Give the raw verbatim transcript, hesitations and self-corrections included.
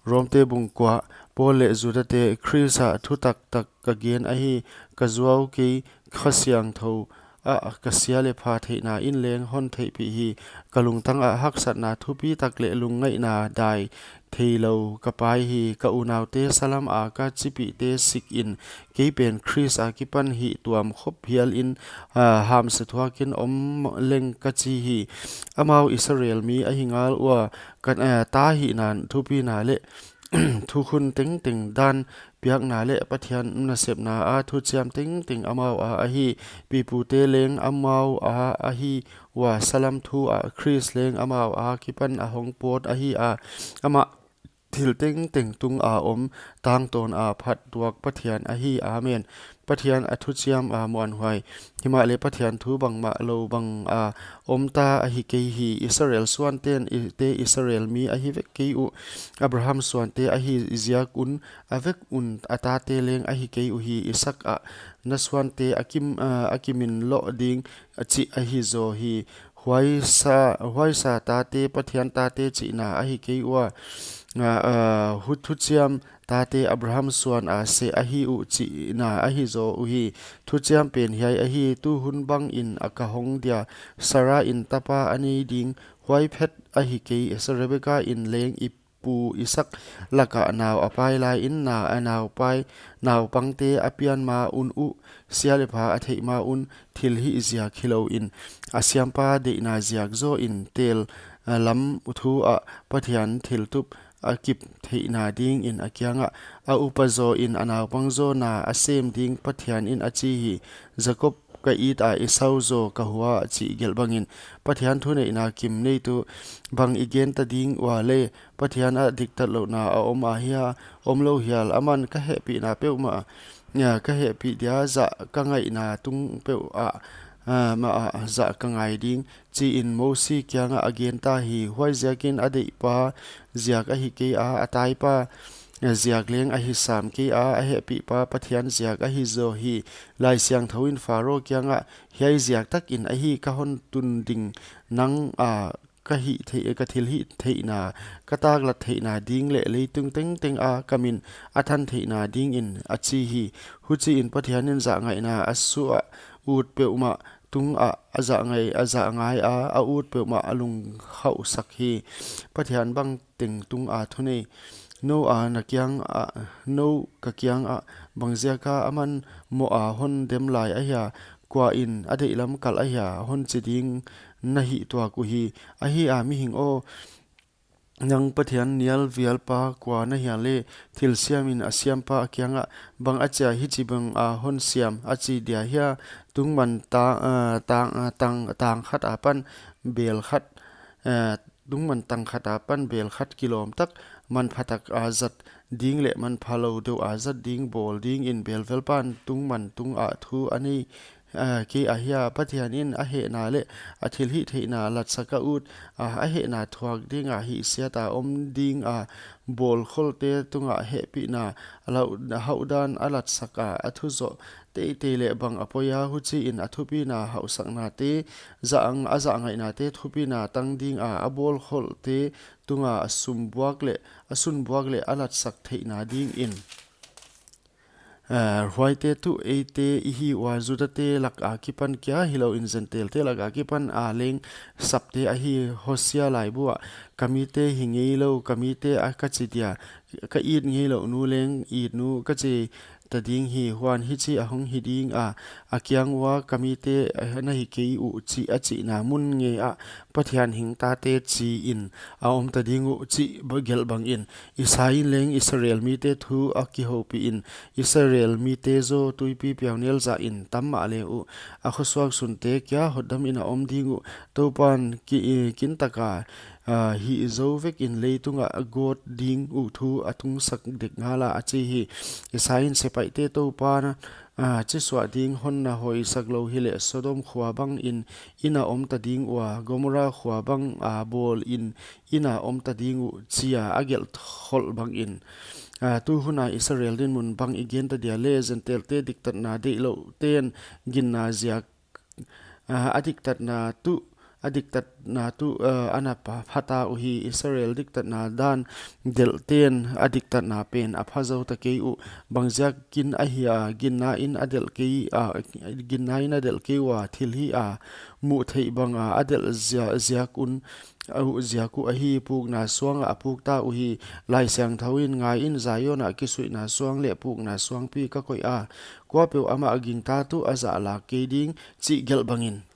Romte bung kua. Paul leh Judate Khrist ah thutak tak ka gen ahi, ka zuau kei, Kha Siangthou ah ka sia leh pha theihna in leng hon theihpih hi. Ka lungtang ah haksatna thupi tak leh lungngaihna dai theilou ka pai hi. Ka unaute salam a ka chipihte sik in, kei pen Khrist akipan hihtuam khop hial in, ah, hamse thuak in om leng ka chi hi. Amau Israel mi ahi ngal ua, ka, ah, ta hihna thupina leh thukhun tengteng dan piakna leh Pathian nasepna a thuchiam tengteng amau a ahi. Pipute leng amau a ahi ua, salam thu ah Khrist leng amau akipan a hong pawt ahi a. Amah thil tengteng tung a om, tangtawn a phattuak Pathian ahi. Amen. Pathian a thuchiam a muanhuai. Himahleh Pathian thu bangmah lou bang a om ta ahi kei hi. Israel suan ten i, te Israel mi ahi vek kei uh. Abraham suante ahi ziak un, a vek un a tate leng ahi kei uhi. Isak ah na suante a kim, ah, a kimin loh ding, a chih ahi zaw hi. Huaisa, huaisa tate Pathian tate chihna ahi kei ua. Ah, ah, hu, thuchiam tate Abraham suan a seh ahi uh chihna ahi zaw uhi. Thuchiam pen hiai ahi, tu hun bang in a ka hong dia, Sarah in tapa a nei ding, huai phet ahi kei, Rebecca in leng i pu Isak lak ah nau a pai lai in na, a nau pai, naupangte a pian ma un uh, sia leh pha a theih ma un, thilhih ziak hilou in, a siampa deihna ziak zaw in tel, ah, lam thu ah Pathian thiltup a kip theihna ding in a kiang ah, a upa zaw in a naupang zaw na a sem ding Pathian in a chi hi. Jakob ka it a, Esau zaw ka hua chih gelh bang in. Pathian thuneihna kim neitu bang i gen ta ding ua leh, Pathian a diktat louhna a om a hia, om lou hial, aman ka hehpihna peuhmah, ah, ka hehpih dia zah ka ngaihna tung peuh ah, ah, mah ah zah ka ngai ding, chi in Mosi kiang ah a gen ta hi. Huaiziak in a deihpa ziak ahi kei a, a taipa ziak leng ahi sam kei a, a hehpihpa Pathian ziak ahi zaw hi. Laisiangthou in Pharaoh kiang ah, hiai ziak tak in ahi ka hon tun ding, nang a ka hih theih, ka thilhih theihna, ka taklat theihna ding leh leitung tengteng a ka min a than theihna ding in a chi hi. Huchi in Pathian in zahngaihna a suah ut peuhmah tung ah a zahngai, a zahngai a, a ut peuhmah a lungkhauhsak hi. Pathian bang teng tung a thunei. Nou a na kiang ah, nou ka kiang ah, bang ziak a aman moh a hon dem lai ahia, kua in a deih lam kalh ahia, hon chi ding na hih tuak uhi. Ahi a, mihing aw, nang Pathian nial vial pa kua na hia leh, thil siam in a siampa a kiang ah, bang a chia hichibang a hon siam a chi dia hia, tungman ta, ah, tang, ah, tang, tang khat apan bel khat, ah, tungman tang khat apan bel khat kilawm tak, manpha tak a zat ding leh manpha lou deuh a zat ding bawl ding in belvelpa'n tungman tung ah thu a nei, ah, kei ahia. Pathian in a hehna leh a thilhih theihna latsak a ut, ah, a hehna thuak ding a hihsiat a om ding a bawl kholte tung ah hehpihna a lau, hauhdan a latsak a, a thu zoh teitei leh bang a poi a, huchi in a thupina hauhsaknate, zah, a zahngaihna te thupina tang ding a, a bawl kholte tung a a sum buak leh, a sun buak leh a latsak theihna ding in. Ah, huaite tuh eite i hi ua, Judate lak a kipan kia hilou in Gentile te lak a kipan a leng sapte ahi. Hosea laibu ah, ka mite hi ngeilou, ka mite a ka chi dia, ka it ngeilou nu leng it nu ka chi ta ding hi. Huan hichi a hong hi ding a, a kiang ua, ka mite, eh, na hi kei uh chih a chihna mun ngei ah Pathian hing tate chi in a om ta ding uh chih ba gelh bang in. Isai in leng Israel mite thu a kihoupih in, Israel mite zaw tuipi piaunel zah in tam mahle uh, a khosuak sunte kia hotdam in a om ding uh. Toupa'n ki, eh, kintak a, ah, hih zou vek in leitung ah a gawt ding uh thu a tungsak dek ngal a, a chi hi. Isai in, sepaihte Toupa'n, ah, chi suah ding hon na hoihsak lou hileh Sodom khua bang in, in a om ta ding ua, Gomorrah khua bang a bawl in, in a om ta ding uh chi a a gelh kholh bang in. Ah, tu hun a Israel dinmun bang i gen ta dia leh, Gentile te diktatna deihlouh ten ginna ziak, ah, a diktatna tuh a diktatna tuh, eh, ana pha-, phata uhi. Israel diktatna dan delhte'n a diktatna pen a pha zouta kei uh. Bangziakin ahia, ginnain a delh kei a, ginnain a delh kei ua, thil hi a muh theih banga a delh zia-, ziak un, uh, ziak uh ahi. Pukna suanga a pukta uhi. Laisiangthou in, ngaiin, Zion ah kisuihna suang leh pukna suangpi ka koih a, kuapeuh amah gingta tuh a zahlak kei ding, chih gelh bangin.